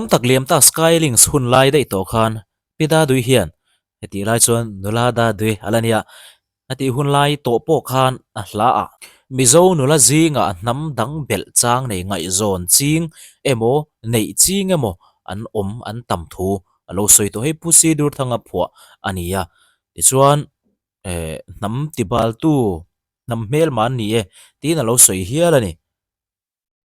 tak liam ta Skylinks hun lai daih tawh khan Pi Dadui hian hetih lai chuan nula Dadui a la nia a tih hun lai tawh pawh khan a hla a. Mizo nula zingah hnam dang belh chang nei ngaihzawn ching emaw neih ching emaw an awm an tam thu a lo sawi tawh. Hei Pu Sidurthanga phuah a ni a, tichuan eh hnam tibaltu hnam hmelma an ni e tiin a lo sawi hial a ni.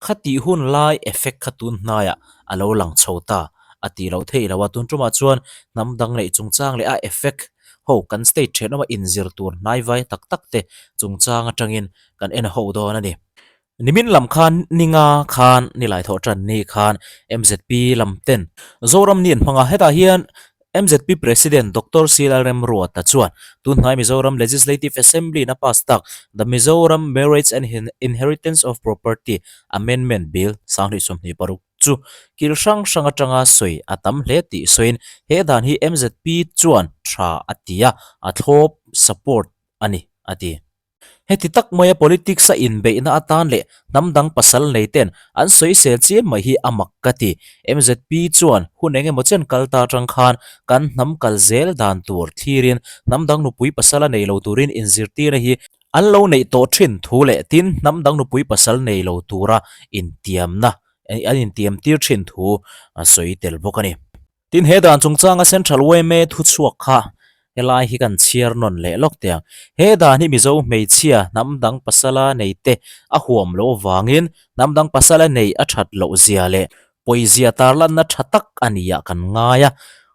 Khatih hun lai effect kha tun hnaiah a lo lang chho ta a tih loh theih lo a, tun tumah chuan hnam dang neih chungchang leh a effect ho kan state thenawma inzir tur hnaivai tak tak te chungchang atangin kan en ho dawn a ni. Nimin lam khan ninga khan nilai thawh tan ni khan MZP lam ten Zoram ni an hmang a, hetah hian MZP President Doctor C Lalremruata chuan tunhnai Mizoram Legislative Assembly-in a pass tak The Mizoram Marriage and Inheritance of Property Amendment Bill 2026 chu kil hrang hrang atanga sawi a tam hle tih sawiin he dan hi MZP chuan tha a ti a, a thlawp, support, a ni, a ti. Heti tak maia politics a inbeihna atan leh hnam dang pasal nei ten an sawisel chiam mai hi a mak ka ti. MZP chuan hun eng emaw chen kal ta atang khan kan hnam kal zel dan tur thlirin hnam dang nupui pasal a nei lo turin inzirtirna hi an lo neih tawh thin thu leh tin hnam dang nupui pasal nei lo tura intiamna an intiam tir thin thu a sawi tel bawk a ni. Tin, he dan chungchanga Central yma thuchhuak kha helai hi kan chhiar nawn leh lawk teh ang. He dan hi Mizo hmeichhia hnam dang pasala nei te a huam loh avangin hnam dang pasala nei a that loh zia leh pawizia tarlanna tha tak a ni ah kan ngai a.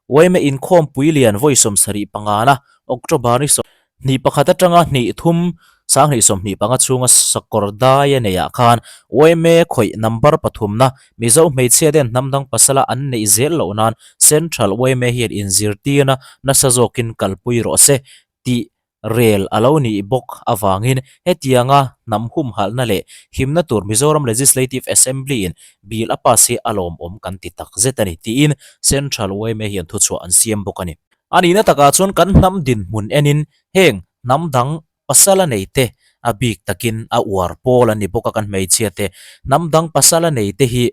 Yma inkhawmpui lian vawi 75 na October ni 21 atanga hnih thum 2025 chhunga sakawr dai a neihah khan yma khawih number pathumna Mizo hmeichhia ten hnam dang pasala an neih zel loh nan Central yma hian inzirtirna nasa zawkin kalpui rawh se tih rel a lo nih bawk avangin hetianga hnam humhalhna leh himna tur Mizoram Legislative Assembly-in bill a pass hi a lawmawm kan ti tak zet a ni tiin Central yma hian thuchhuah an siam bawk a ni. A nihna takah chuan kan hnam dinhmun enin heng hnam dang pasal a nei te a bik takin a uar pawl an ni bawk a kan hmeichhia te hnam dang pasal a nei te hi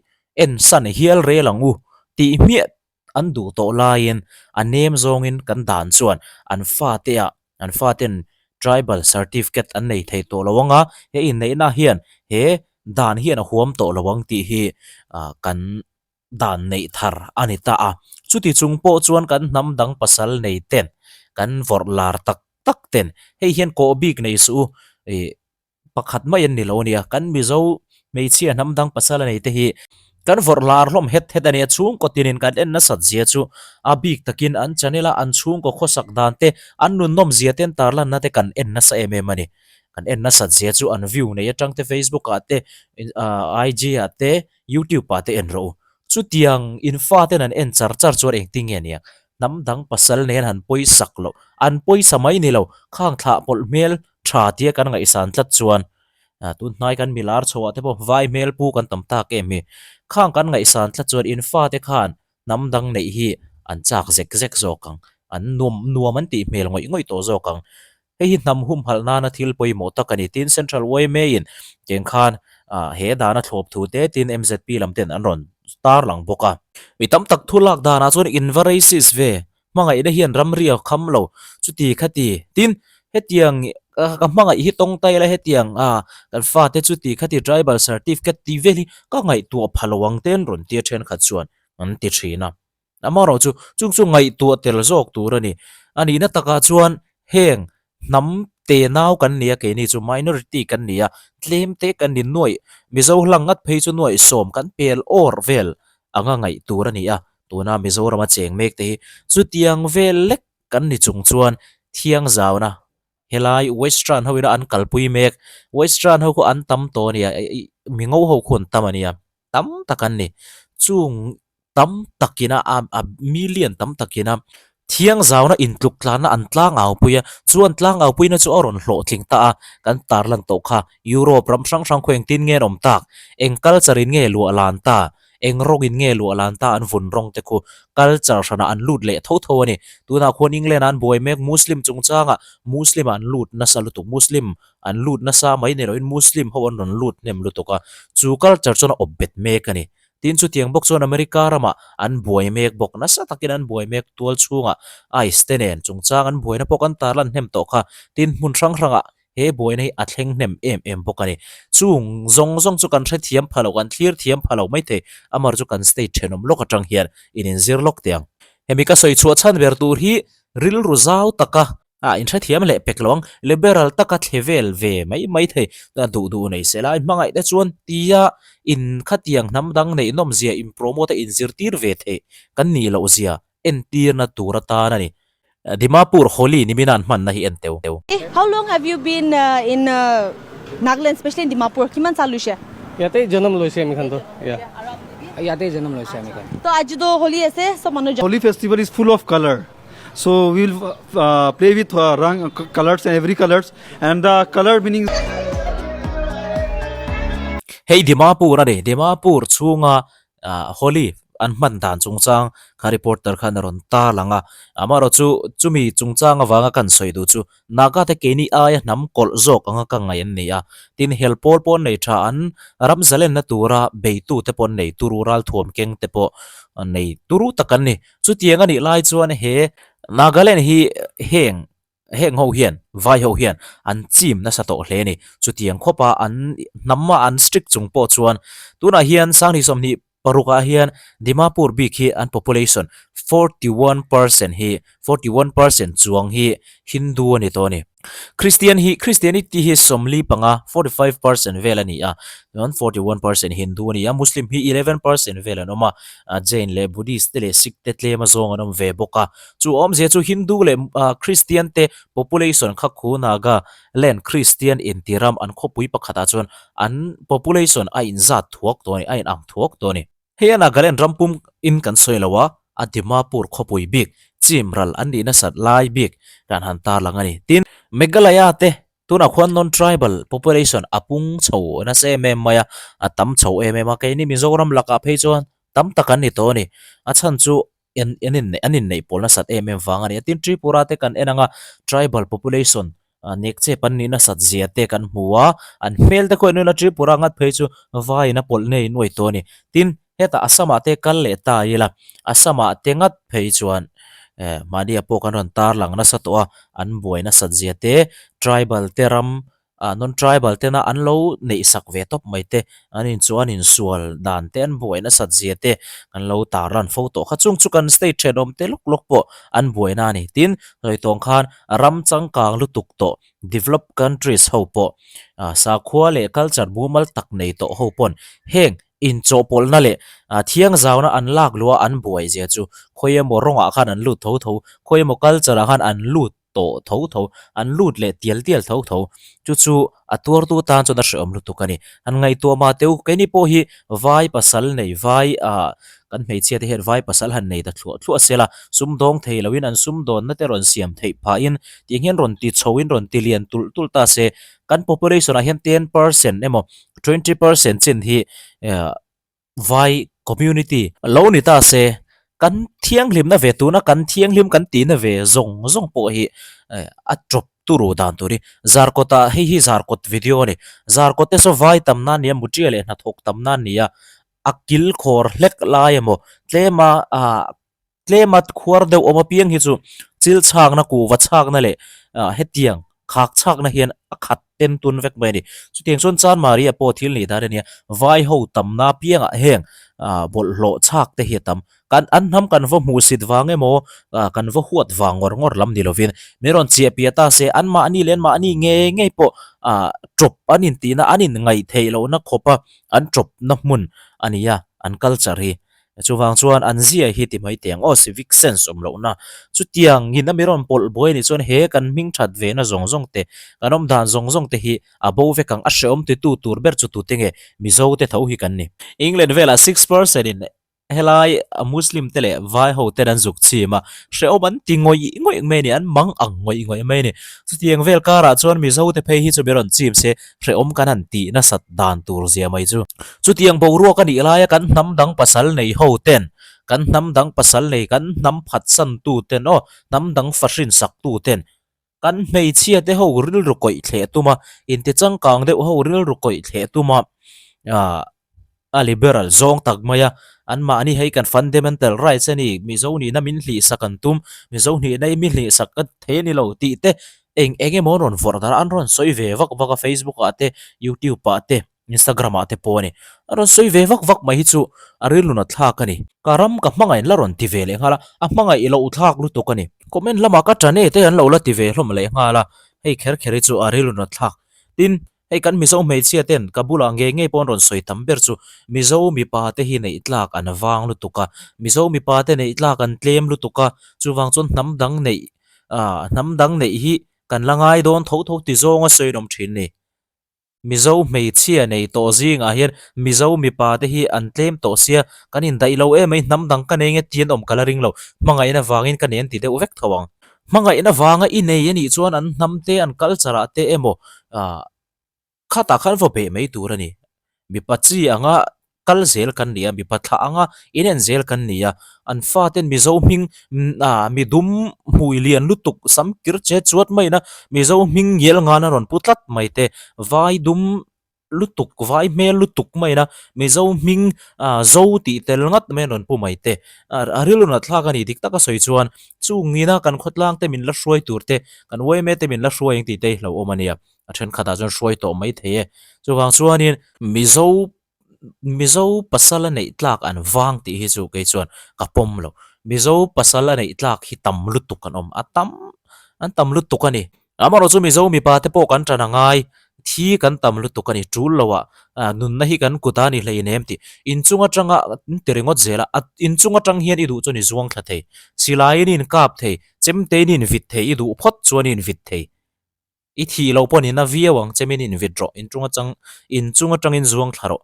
en san hial rel ang u tih hmiah an duh tawh laiin a nem zawngin kan dan chuan an fate ah an faten tribal certificate an nei thei tawh lo ang a, he inneihna hian he dan hian a huam tawh lo ang tih hi kan dan neih thar a ni ta a. Chuti chung pawh chuan kan hnam dang pasal nei ten, kan vawrh lar tak tak ten, hei hian kawh bik nei suh u, ih pakhat mai an ni lo a nia, kan Mizo hmeichhia hnam dang pasal a nei te hi kan vawrh lar hlawm het het a nia, chhungkaw tinin kan en nasat zia chu a bik takin an channel a an chhungkaw khawsak dan te, an nunnawm zia te an tarlanna te kan en nasa em em a ni. Kan en nasat zia chu an view nei atang te Facebook ah te, IG ah te, YouTube ah te en rawh u. Chutiang in fa ten an en char char chuan engtin nge nia? Hnam dang pasal nen han pawisak loh, an pawisa mai ni lo, khang thlah pawlh hmel tha tia kan ngaihsan tlat chuan tun hnai kan milar chho ah te pawh vai hmel pu kan tam tak em hi. Khang kan ngaihsan tlat chuan in fa te khan hnam dang neih hi an chak zek zek zawk ang, an nuam nuam an tih hmel ngawih ngawih tawh zawk ang. Hei hi hnam humhalh nana thil pawimawh tak a ni. Tin, Central YMA-in keng khan he dana thlawp thu te tin MZP lam ten an rawn tarlang bawk a. Mi tam tak thu lak danah chuan in va racist ve, hmangaihna hian ramri a kham lo, chuti khati. Tin, hetiang ka hmangaih hi tawngtai la hetiang a kan fate chuti khati tribal certificate tih vel hi ka ngaihtuah pha lo ang te an rawn tia thenkhat chuan an ti thin a. Amaherawh chu chung chu ngaihtuah tel zawk tur a ni. A nihna takah chuan heng hnam te nau kan ni a, keini chu minority kan ni a, tlem te kan ni nuaih, Mizo hlang ngat phei chu nuaih sawm kan pel awr vel anga ngaih tur a ni a, tuna Mizorama cheng mek te hi chutiang vel lek kan ni chung chuan thiang zauna helai western ho ina an kalpui mek, western ho khu an tam tawh a nia, mingo ho khu an tam a nia. tam tak an ni. Chung tam takina a a million tam takina thiang zauna intluk tlanna an tlangau pui a, chu an tlangau puina chu a rawn hlawhtling ta a, kan tarlan tawh kha Europe ram hrang hrang khaw engtin nge an awm tak, eng culture in nge luah lan ta, eng rawng in nge luah lan ta an vun rawng te khu culture hranah an lut leh tho tho a ni. Tunah khuan England ah an buai mek Muslim chungchangah Muslim ah an lut nasa lutuk Muslim An lut nasa mai ni loin Muslim ho an rawn lut hnem lutuk a, chu culture chuan a awp bet mek a ni. Tin, chutiang bawk chuan America ramah an buai mek bawk. Nasa takin an buai mek tual chhungah ice te nen chungchang an buaina pawh kan tarlan hnem tawh kha. Tin, hmun hrang hrangah he buaina hi a thleng hnem em em bawk a ni. Chung zawng zawng chu kan hrethiam pha lo, kan thlir thiam pha lo maithei. Amar chu kan state thenawm lawk atang hian in inzir lawk teh ang. Hemi ka sawi chhuah chhan ber tur hi rilru zau taka a inhrethiam leh pek lo ang, liberal taka thle vel ve mai mai thei, a duh duh nei se lai hmangaih te chuan tia in khatiang hnam dang neih nawm zia in promote a inzirtir ve theih kan nih loh zia entirna tur atan a ni. Dimapur Holi nimin an hmanna hi en teu. How long have you been in Nagaland especially in Dimapur kiman sal loise? ইয়াতেই জনম লৈছে আমি খান তো ইয়া ইয়াতেই জনম লৈছে আমি খান তো আজি তো হোলি আছে সব মানুহ Holi festival is full of color. So we will play with rang colors and every colors and the color meaning Hei Dimapur a ni, Dimapur chhunga Holi an hman dan chungchang kha reporter khan a rawn tar lang a, amaherawh chu chumi chungchang avanga kan sawi duh chu Naga te keini aia hnam kawlh zawk anga ka ngaih an ni a, tin hel pawl pawh an nei tha an ram zalenna tura beitu te pawh an nei turu ralthuam keng te pawh nei turu tak an ni. Chutiang a nih lai chuan he Nagaland hi heng heng ho hian vai ho hian an chim nasa tawh hle a ni. Chutiang khawpa an hnam a an strict chung pawh chuan tunah hian Sanghnih 20 parukah hian Dimapur bik hi an population 41% hi 41% chuang hi Hindu a ni tawh a ni. Christian hi Christianity hi 45, 45% vel a ni a, chuan 41% Hindu a ni a, Muslim hi 11% vel an awm a, Jain leh Buddhist te leh Sikh te tlem a zawng an awm ve bawk a. Chu awmzia chu Hindu leh Christian te population kha khu Naga land Christian inti ram an khawpui pakhatah chuan an population a inzat thuak tawh a ni, a inang thuak tawh a ni. Hei a Nagaland ram pum in kan sawi lo a, a Dimapur khawpui bik, chim ral an nih nasat lai bik kan han tarlang a ni. Tin, Meghalaya te tunah khuan non-tribal population a pung chho nasa em em mai a, a tam chho em em a, keini Mizoram lakah phei chuan tam tak an ni tawh a ni. A chhan chu an inneih an inneih pawl nasat em em vang a ni a. Tin, Tripura te kan en ang a, tribal population nek chep an nih nasat zia te kan hmu a, an hmel te khaw en ila Tripura ngat phei chu vaiin a pawlh nei nuai tawh a ni. Tin, hetah Assam ah te kal leh ta ila, Assam ah te ngat phei chuan eh mahni ah pawh kan rawn tarlang nasa tawh a, an buai nasat zia te, tribal te ram ah non tribal tena an lo neih sak ve tawp mai te an in chuan insual dan te an buai nasat zia te kan lo tar lan fo tawh kha chung chu kan state thenawm te lawk lawk pawh an buaina a ni tin sawi tawng khan ram changkang lutuk tawh develop countries ho pawh ah sakhua leh culture mumal tak nei tawh ho pawn heng inchawhpawlhna leh ah thiangzauna an lak luh a an buai zia chu khawi emaw rawngah khan an lut tho tho khawi emaw culture ah khan an lut tawh tho tho, an lut leh tial tial tho tho. Chu chu a tuartu tan chuan a hrehawm lutuk a ni. Han ngaihtuah mah teh u, keini pawh hi vai pasal nei vai ah kan hmeichhia te hian vai pasal han nei ta thluah thluah se la, sumdawng thei loin an sumdawnna te rawn siam theih phahin tih hian rawn ti chhoin rawn ti lian tulh tulh ta se, kan population ah hian 10% emaw 20% chin hi Vai community lo ni ta se, kan thianghlimna ve tuna kan thianghlim kan tihna ve zawng zawng pawh hi a tawp turu dan tur hi Zarkawt ah hei hi Zarkawt video a ni. Zarkawt te saw vai tam na nia mutia leh hnathawk tam na nia a kil khawr hlek lai emaw tlema ah Tlema khuar deuh awm apiang hi chu chil chhakna, kuhva chhakna leh hetiang khak chhakna hian a khat ten tun vek mai a ni. Chutiang chuan Chanmari ah pawh thil nih dan a nia, vai ho tamna apiangah heng bawlhhlawh chhak te hi a tam. Kan an hnam kan va hmuhsit vang emaw kan va huat vang ngawr ngawr lam ni lovin min rawn chiah piah ta se anmahni leh anmahni ngei ngei pawh tawp an intihna an inngaihtheih lohna khawpa an tawpna hmun a ni a, an culture hi. Chuvang chuan an zia hi ti mai teh ang aw, civic sense awm lohna. Chutiang in a mi rawn pawlh buai a nih chuan he kan hming that ve na zawng zawng te, kan awm dan zawng zawng te hi a bo vek ang, a hrehawm titu tur ber chu tute nge Mizo te tho hi kan ni. England velah 6% in helai Muslim te leh vai ho ten an zuk chim a, hrehawm an ti ngawih ngawih mai a ni, an mang ang ngawih ngawih mai a ni. Chutiang vel karah chuan Mizo te phei hi chu mi rawn chim se hrehawm kan han tih nasat dan tur zia mai chu. Chutiang boruak a nih laia kan hnam dang pasal nei ho ten, kan hnam dang pasal nei, kan hnam phatsan tu ten aw, hnam dang fahrin sak tu ten, kan hmeichhia te ho rilru kawih thleh tum a, inti changkang deuh ho rilru kawih thleh tum a, ah. A liberal zawng tak mai a, anmahni hei kan fundamental rights a ni, Mizo nihna min hlihsak an tum, Mizo nihna i mi hlihsak ka thei a ni lo tih te eng eng emaw an rawn vawrh darh a, an rawn sawi ve vak vak a Facebook ah te, YouTube ah te, Instagram ah te pawh a ni. A rawn sawi ve vak vak mai hi chu a rilru nat thlak a ni. Ka ram ka hmangaih la rawn ti ve leh nghal a, a hmangaih loh thlak lutuk a ni. Comment lamah ka ṭan e te an lo la ti ve hlawm leh nghal a, hei kher kher hi chu a rilru nat thlak. Tin, Hei kan Mizo hmeichhia ten ka bulah ngei ngei pawh an rawn sawi tam ber chu Mizo mipa te hi neih tlak an vang lutuk a, Mizo mipa te neih tlak an tlem lutuk a, chuvang chuan hnam dang neih ah hnam dang neih hi kan la ngai dawn tho tho ti zawnga sawi an awm thin ni. Mizo hmeichhia nei tawh zingah hian Mizo mipa te hi an tlem tawh sia, kan indaih lo em mai hnam dang ka nei nge ti an awm ka la ring lo, hmangaihna vangin ka nei an ti deuh vek tho ang. Hmangaihna vanga i nei a nih chuan an hnam te, an culture ah te emaw ah khatah khan va beh mai tur a ni. Mipa chi anga kal zel kan ni a, mipa thlah anga inen zel kan ni a, an faten Mizo hming ah mi dum hmui lian lutuk sam kir che chuat maina Mizo hming ngial ngan a rawn pu tlat mai te, vai dum lutuk vai hmel lutuk mai na Mizo hming ah zo tih tel ngat mai an rawn pu mai te a rilru nat thlak a ni dik taka sawi chuan chung ina kan khawtlang te min la hruai tur te kan yma te min la hruai ang tih te hi hlauhawm a nia a thenkhatah chuan hruai tawh mai thei e chuvang chuanin Mizo Mizo pasal a neih tlak an vang tih hi chu kei chuan ka pawm lo Mizo pasal a neih tlak hi tam lutuk an awm a tam an tam lutuk a ni. Amaherawh chu Mizo mipa te pawh kan ṭan a ngai, thi kan tam lutuk a ni, ṭul lo ah nunna hi kan kut a ni hlei nem tih. Inchung aṭanga in ti ringawt zel a, inchung aṭang hian i duh chuan i zuang thla thei, silaiin i inkap thei, chemtein i invit thei, i duh phawt chuan i invit thei. I thih loh pawh ni na viau ang, chemin i invit rawh, inchung aṭang inchung aṭangin zuang thla rawh.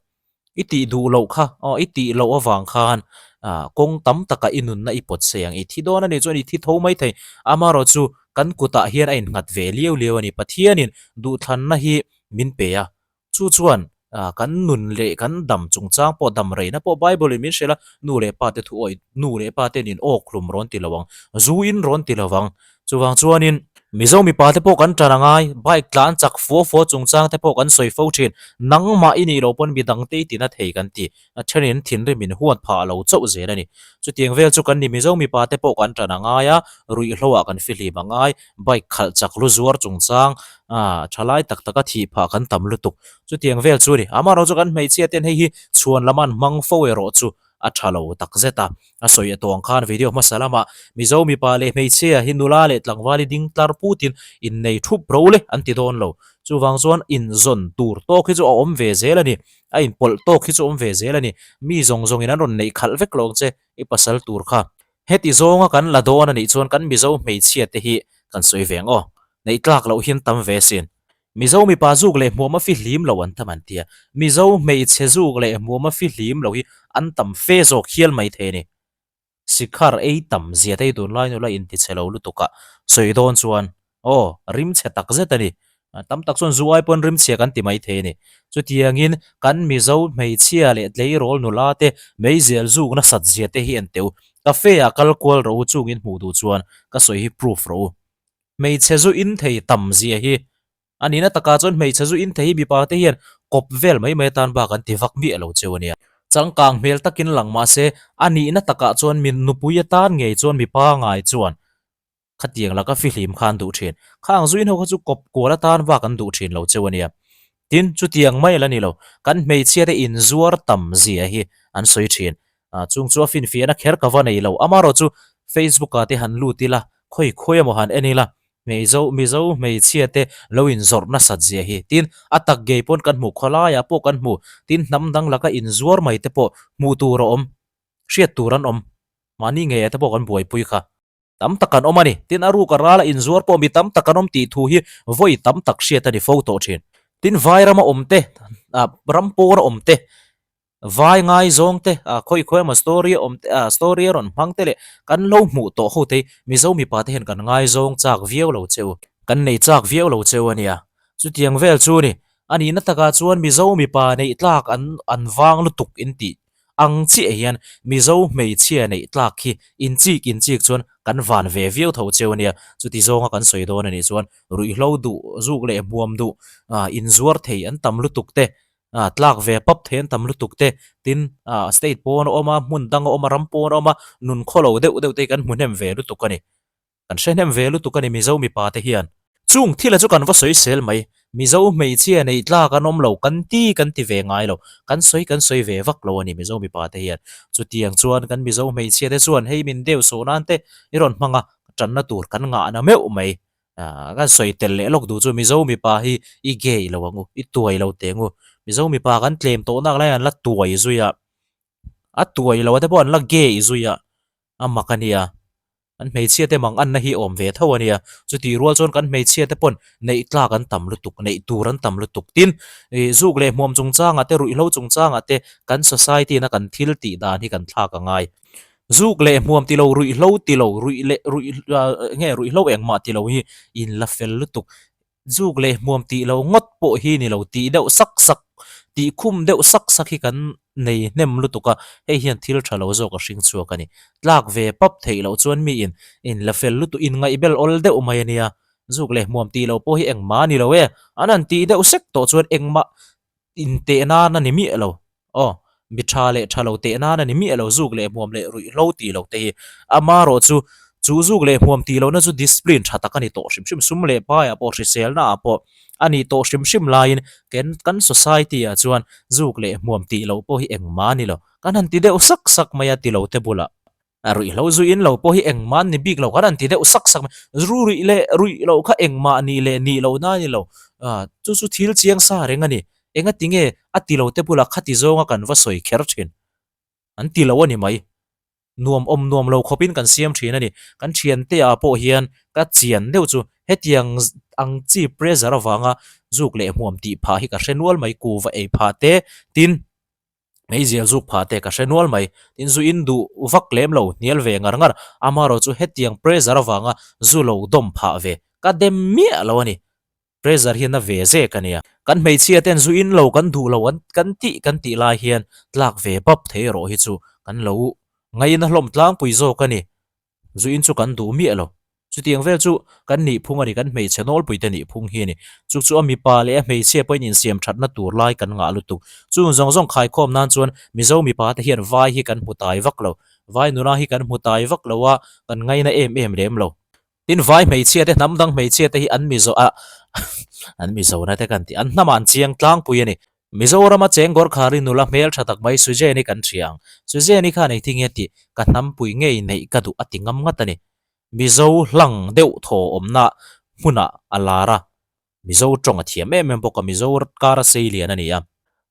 I tih duh loh kha, aw i tih loh avang khan ah kawng tam takah i nunna i pawt sei ang, i thi dawn a nih chuan i thi tho mai thei. Amaherawh chu kan kutah hian a innghat ve liau liau a ni. Pathianin duhthlanna hi min pe a, chu chuan ah kan nun leh kan dam chungchang pawh dam reina pawh Bible in min hrilh a, nu leh pa te thu awih, nu leh pa ten in awk hlum rawn ti lo ang, zu in rawn ti lo ang. Chuvang chuanin Mizo mipa te pawh kan tan a ngai, bike tlan chak fua fua chungchang te pawh kan sawi fo thin, nangmah i nih loh pawn midang te i tina thei kan ti, a thenin thinrim in huat phah lo chauh zel a ni. Chutiang vel chu kan ni Mizo mipa te pawh kan tan a ngai a, ruihhlo ah kan fihlim a ngai, bike khalh chak lu zuar chungchang ah thalai tak taka thih phah kan tam lutuk. Chutiang vel chu a ni. Amaherawhchu chu kan hmeichhia ten hei hi chhuan lam an hmang fo erawh chu a tha lo tak zet a. A sawi a tawng khan video hmasa lamah Mizo mipa leh hmeichhia hi nula leh tlangval i ding tlar putin innei thup ro le an ti dawn lo. Chuvang chuan inzawn tur tawk hi chu a awm ve zel a ni. A inpawlh tawk hi chu a awm ve zel a ni. Mi zawng zawngin an rawn neih khalh vek lo ang che i pasal tur kha. Heti zawnga kan la dawn a nih chuan kan Mizo hmeichhia te hi kan sawi ve ang aw. Neih tlak loh hian tam ve sin. Mizo mipa zuk leh hmuam a fihlim lo an tam an tia. Mizo hmeichhe zuk leh hmuam a fihlim lo hi an tam fe zawk hial mai thei a ni. Sikhar ei tam zia te hi tunlai nula intichhe lo lutuk a sawi dawn chuan aw rimchhe tak zet a ni. Tam tak chuan zu ai pawn rimchhia kan ti mai thei a ni. Chutiangin kan Mizo hmeichhia leh tleirawl nula te meizial zuk nasat zia te hi en teh u. Cafe ah kal kual rawh u chungin hmuh duh chuan ka sawi hi proof rawh u. Hmeichhe zu in thei tam zia hi a nihna takah chuan hmeichhe zu in thei hi mipa te hian kawp vel mai mai atan bak an ti vak miah lo cheu a nia. Changkang hmel takin lang mahse a nihna takah chuan mi nupui atan ngei chuan mipa ngai chuan khatiang laka fihlim kha an duh thin. Khang zu in ho kha chu kawp kual atan bak an duh thin lo cheu a nia. Tin, chutiang mai la ni lo, kan hmeichhia te inzuar tam zia hi an sawi thin. Chung chu a finfiahna kher ka va nei lo. Amaherawh chu Facebook ah te han lut ila, khawi khawi emaw han en ila, Mizo Mizo hmeichhia te lo inzawrh nasat zia hi. Tin, a tak ngei pawn kan hmu, khawlaiah pawh kan hmu. Tin, hnam dang laka inzuar mai te pawh hmuh tur a awm, hriat tur an awm. Mahni ngeiah te pawh kan buaipui kha. Tam tak an awm a ni. Tin, a ruk a ral a inzuar pawh mi tam tak an awm tih thu hi vawi tam tak hriat a ni fo tawh thin. Tin, vai rama awm te, ah ram pawna awm te, vai ngaizawng te, ah khawi khawi emaw story a awm te, ah story a rawn hmang te leh kan lo hmuh tawh ho te hi Mizo mipa te hian kan ngaizawng chak viau lo che u. Kan nei chak viau lo che u a nia. Chutiang vel chu a ni. A nihna takah chuan Mizo mipa neih tlak an an vang lutuk in tih Ang chiah hian Mizo hmeichhia neih tlak hi inchik inchik chuan kan van ve viau tho cheu ania, chuti zawnga kan sawi dawn anih chuan ruihhlo duh zuk leh hmuam duh inzuar thei an tam lutuk te. Ah tlak ve pap thei an tam lutuk te tin ah state pawn a awm a hmun dang a awm a ram pawn a awm a nun khaw lo deuh deuh te hi kan hmu hnem ve lutuk a ni. Kan hre hnem ve lutuk a ni Mizo mipa te hian. Chung thila chu kan va sawi sel mai. Mizo hmeichhia neih tlak an awm lo kan ti kan ti ve ngai lo. Kan sawi kan sawi ve vak lo a ni Mizo mipa te hian. Chutiang chuan kan Mizo hmeichhia te chuan hei min deuh sawh nan te i rawn hmang a, tanna tur kan ngahna meuh mai. Kan sawi tel leh lawk duh chu Mizo mipa hi i gay lo ang u, i tuai lo teh ang u. Mizo mipa kan tlem tawh nak lai an la tuai zui a, a tuai lo a te pawh an la gay zui a, a mak a nia. An hmeichhia te mang anna hi awm ve tho a nia. Chutih rual chuan kan hmeichhia te pawn neih tlak an tam lutuk, neih tur an tam lutuk. Tin, ih zuk leh hmuam chungchangah te, ruihhlo chungchangah te kan society na kan thil tih dan hi kan thlak a ngai. Zuk leh hmuam ti lo, ruihhlo ti lo, ruih leh ruih nge ruihhlo engmah ti lo hi in la fel lutuk. Zuk leh hmuam tih lo ngawt pawh hi ni lo, tih deuh sak sak, tih khum deuh sak sak hi kan nei hnem lutuk a, hei hian thil tha lo zawk a hring chhuak a ni. Tlak ve pap theih loh chuan mi in in la fel lutuk, in ngaihbel awl deuh mai a nia. Zuk leh hmuam tih loh pawh hi engmah a ni lo e, an han tih deuh sek tawh chuan engmah Inteh nan a ni miah lo. Aw, mi tha leh tha lo teh nan a ni miah lo, zuk leh hmuam leh ruihhlo tih lo te hi. Amarawh chu, chu zuk leh hmuam tih lohna chu discipline tha tak a ni tawh hrim hrim, sum leh paiah pawh hriselna ah pawh a ni tawh hrim hrim laiin ken kan society ah chuan zuk leh hmuam tih loh pawh hi engmah a ni lo. Kan han ti deuh sak sak mai a ti lo te bulah. A ruihhlo zu in lo pawh hi engmah an ni bik lo khan an ti deuh sak sak mai. Zu ruih leh ruih loh kha engmah nih leh nih loh na a ni lo. Ah chu chu thil chiang sa reng a ni. Enga ti nge a ti lo te bulah khati zawnga kan va sawi kher thin. An ti lo a ni mai. Nuam awm nuam lo khawpin kan siam thin a ni. Kan thiante ah pawh hian ka chian deuh chu hetiang ang chi pressure avanga zuk leh hmuam tih phah hi ka hre nual mai. Kuva ei phah te tin. Meizial zuk phah te ka hre nual mai. Tin zu in duh vak lem lo hnial ve ngar ngar. Amarawh chu hetiang pressure avanga zu lo dawm phah ve ka dem miah lo a ni. Pressure hi na ve zek a nia. Kan hmeichhia ten zu in lo kan duh lo an kan tih kan tih lai hian tlak ve bap thei erawh hi chu kan lo ngaina hlawm tlangpui zawk a ni. Zu in chu kan duh miah lo. Chutiang vel chu kan nihphung a ni, kan hmeichhe nawlpuite nihphung hi a ni. Chu chu a mipa leh a hmeichhia pawhin insiam thatna tur lai kan ngah lutuk. Chung zawng zawng khaikhawm nan chuan Mizo mipa te hian vai hi kan hmu tai vak lo. Vai nuna hi kan hmu tai vak lo a, kan ngaina em em lem lo. Tin vai hmeichhia te, hnam dang hmeichhia te hi an Mizo a an Mizona te kan tih, an hnamah an chiang tlangpui a ni. Mizorama cheng Gorkhari nula hmel tha tak mai Suzanne-i kan hria ang. Suzanne-i khan engtin nge tih ka hnampui ngei neih ka duh a ti ngam ngat a ni. Mizo hlang deuh thaw awmna hmunah a lar a, Mizo tawng a thiam em em bawk a, Mizo kara sei lian a ni a.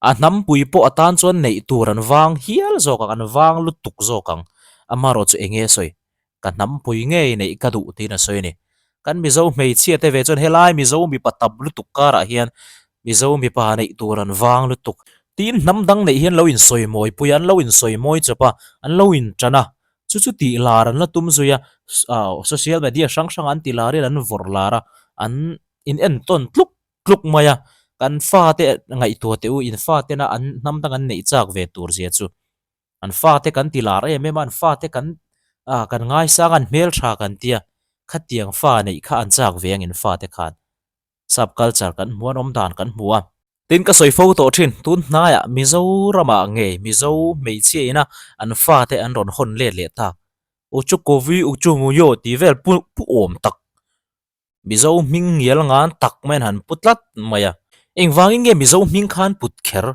A hnampui pawh a tan chuan neih tur an vang hial zawk ang, an vang lutuk zawk ang. Amaherawh chu enge sawi? Ka hnampui ngei neih ka duh tiin a sawi a ni. Kan Mizo hmeichhia te ve chuan helai Mizo mipa tam lutuk karah hian Mizo mipa neih tur an vang lutuk. Tiin hnam dang neih hian lo insawi mawi pui a, an lo insawi mawi chawp a, an lo intan a. Chu chu tih lar an la tum zui a, social media hrang hrangah an ti larin an vawrh lar a, an inentawn tluk tluk mai a. Kan fate ngaihtuah teh u, in fatena an hnam dang an neih chak ve tur zia chu. An fate kan ti lar em em a, an fate kan ah kan ngaisang a, an hmeltha kan tia, khatiang fa neih kha an chak ve ang in fate khan. Sap culture kan hmu a, an awm dan kan hmu a. Tin ka sawi fo tawh thin, tun hnaiah Mizoramah ngei Mizo hmeichhia ina an fate an rawn hawn let leh tak. Uchukovi Uchunguyo tih vel pu pu awm tak. Mizo hming ngial ngan tak mai an han pu tlat mai a. Engvangin nge Mizo hming khan put kher?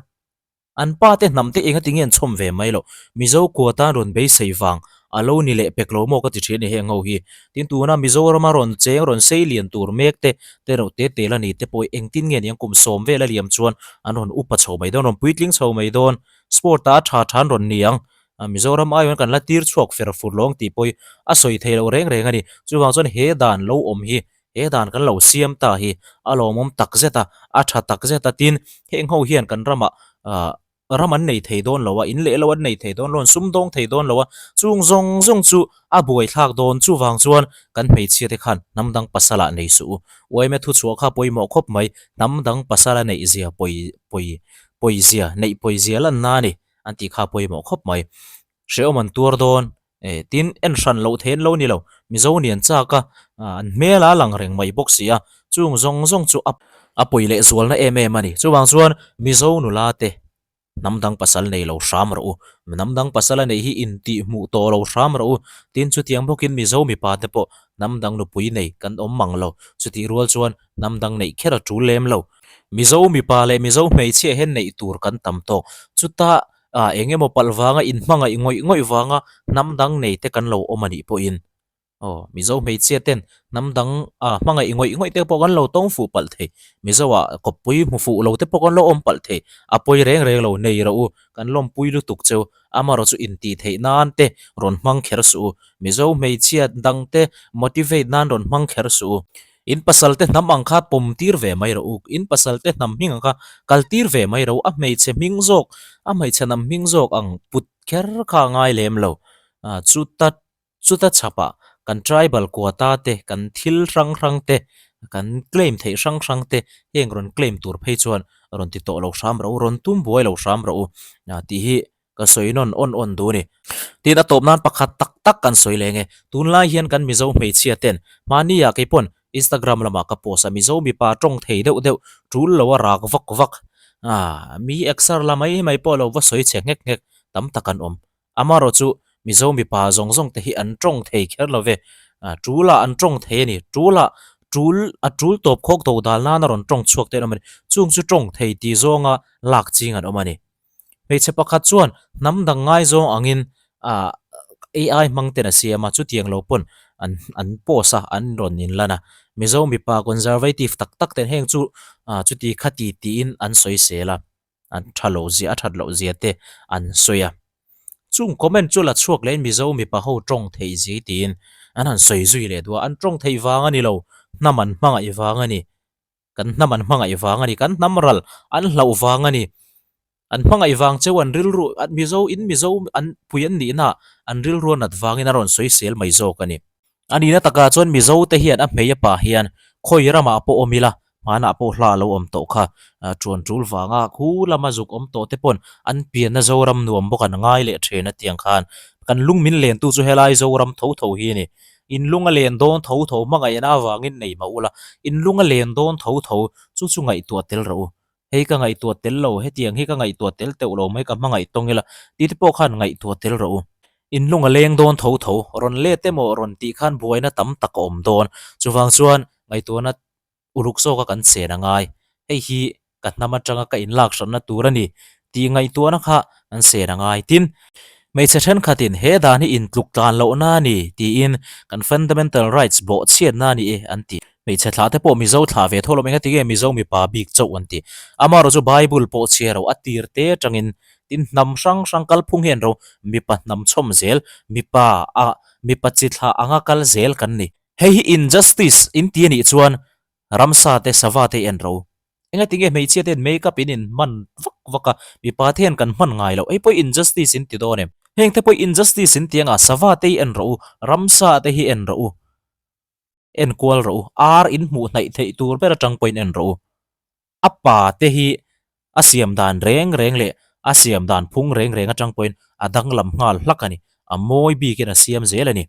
An pa te hnam te enga tinge an chhawm ve mai loh. Mizo kua tan rawn beisei vang a lo ni leh pek lo maw ka ti thin a ni heng ho hi. Tin tuna Mizorama rawn cheng rawn sei lian tur mek te te reuh te tel a ni te pawh hi engtin nge niang kum sawm vel a liam chuan an rawn upa chho mai dawn rawn puitling chho mai dawn. Sport ah a tha tha an rawn ni ang. Mizoram aiawin kan la tir chhuak fer fur lawng tih pawh hi a sawi thei loh reng reng a ni. Chuvang chuan he dan lo awm hi He dan kan lo siam ta hi a lawmawm tak zet a, a tha tak zet a, tin heng ho hian kan ramah ah ram an nei thei dawn lo a, in leh lo an nei thei dawn lo, an sum dawng thei dawn lo a, chung zawng zawng chu a buaithlak dawn chuvang chuan kan hmeichhia te khan hnam dang pasal ah nei suh u. Uaime thuchhuah kha pawimawh khawp mai, hnam dang pasal a neih zia pawi pawi pawi zia neih pawi zia lanna a ni an tih kha pawimawh khawp mai. Hrehawm an tuar dawn. E, tin, en hran loh thein lo ni lo. Mizo nian chak a, an hmel a lang reng mai bawk si a. Chung zawng zawng chu a A pawi leh zualna em em a ni. Chuvang chuan Mizo nula te hnam dang pasal nei lo hram rawh u. Hnam dang pasal a neih hi intih hmuh tawh lo hram rawh u. Tin, chutiang bawkin Mizo mipa te pawh hnam dang nupui nei kan awm mang lo. Chutih rual chuan hnam dang neih kher a tul lem lo. Mizo mipa leh Mizo hmeichhia hian neih tur kan tam tawk. Chuta ah eng emaw palh vanga inhmangaih ngawih ngawih vanga hnam dang nei te kan lo awm a nih pawhin Aw, Mizo hmeichhia ten hnam dang a hmangaih ngawih ngawih te pawh kan lo tawng fuh palh thei. Mizo ah kawppui hmu fuh lo te pawh kan lo awm palh thei. A pawi reng reng lo nei rawh u, kan lawmpui lutuk cheu. Amarawh chu intih theih nan te rawn hmang kher suh u. Mizo hmeichhia dang te motivate nan rawn hmang kher suh u. In pasal te hnam ang kha pawm tir ve mai rawh u. In pasal te hnam hming ang kha kal tir ve mai rawh u. A hmeichhe hming zawk, a hmeichhe hnam hming zawk ang put kher kha a ngai lem lo. Chuta Chuta chhapah kan tribal quota te, kan thil hrang hrang te, kan claim theih hrang hrang te heng rawn claim tur phei chuan rawn ti tawh lo hram rawh u, rawn tum buai lo hram rawh u tih hi ka sawi nawn awn awn duh a ni. Tin, a tawp nan pakhat tak tak kan sawi leng e. Tunlai hian kan Mizo hmeichhia ten mahnia kei pawn Instagram lamah ka post a, Mizo mipa tawng thei deuh deuh tul lo a rak vak vak mi exer la mai mai pawh lo va sawi chhe nghek nghek tam tak an awm. Amarawh chu Mizo mipa zawng zawng te hi an tawng thei kher lo ve. Tul ah an tawng thei a ni. Tul ah tul a tul tawp khawk do dal nana rawn tawng chhuak te an awm a ni. Chung chu tawng thei tih zawnga lak ching an awm a ni. Hmeichhe pakhat chuan hnam dang ngaizawng angin AI hmang ten a siam a, chutiang lo pawn an an post a, an rawn inlan a. Mizo mipa conservative tak tak ten heng chu chuti khati tiin an sawisel a. An tha loh zia, a that loh zia te an sawi a. Chung comment chu la chhuak lehin Mizo mipa ho tawng theih zi tiin an han sawi zui leh duh a. An tawng theih vang a ni lo, hnam an hmangaih vang a ni. Kan hnam an hmangaih vang a ni, kan hnam ral an hlauh vang a ni. An hmangaih vang cheu an rilru, Mizo in Mizo an pui an nihna an rilru a nat vangin a rawn sawi sel mai zawk a ni. A nihna takah chuan Mizo te hian a hmei a pa hian khawi ramah pawh awm ila, hmanah pawh hla a lo awm tawh kha. Tuan tul vanga khu lama zuk awm tawh te pawn an pianna Zoram nuam bawk an ngai leh thin a tiang khan kan lung min lentu chu helai Zoram tho tho hi a ni. In lung a len dawn tho tho hmangaihna avangin nei mah ula, in lung a len dawn tho tho chu chu ngaihtuah tel rawh u. Hei ka ngaihtuah tel lo, hetiang hi ka ngaihtuah tel teuh lo mai ka hmangaih tawng ila tih te pawh khan ngaihtuah tel rawh u. In lung a leng dawn tho tho, rawn let emaw rawn tih khan buaina tam tak a awm dawn. Chuvang chuan ngaihtuahna uluk zawka kan chen a ngai. Hei hi ka hnam atanga ka inlak hranna tur a ni tih ngaihtuahna kha kan chen a ngai. Tin, hmeichhe thenkhatin he dan hi intluk tlan lohna a ni tiin kan fundamental rights bawhchhiatna a ni e an ti. Hmeichhe thlah te pawh Mizo thlah ve tho lo, engati nge Mizo mipa bik chauh an ti. Amaherawh chu Bible pawh chhiar ro a tir te atangin tin hnam hrang hrang kalphung hian ro mipa hnam chhawm zel, mipa a mipa chi thlah anga kal zel kan ni. Hei hi injustice in ti anih chuan ramsa te sava te en ro. Engati nge hmeichhia te hian make up in in hman vak vak a, mipa te hian kan hman ngai loh. Hei pawh injustice in ti dawn em? Heng te pawh injustice in ti anga sava te hi en rawh u, ramsa te hi en rawh u. En kual rawh u, ar in hmuh hnaih theih tur ber atang pawhin en rawh u. A pa te hi a siam dan reng reng leh a siam dan phung reng reng atang pawhin a danglam nghal hlak a ni, a mawi bikin a siam zel a ni.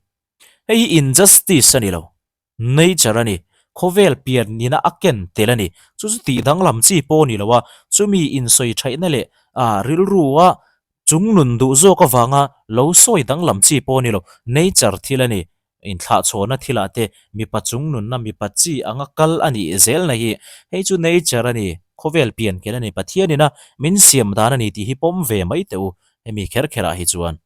Hei hi injustice a ni lo, nature a ni, khawvel pian nina a ken tel a ni. Chu chu tih danglam chi pawh a ni lo a, chumi insawi thaihna leh rilrua chung nun duh zawk avanga lo sawi danglam chi pawh a ni lo, nature thil a ni. Inthlahchhawnna thilah te mipa chungnunna mipa chi anga kal a nih zelna hi hei chu nature a ni, khawvel pian ken a ni, Pathianina min siam dan a ni tih hi pawm ve mai teh u, hemi kher kherah hi chuan.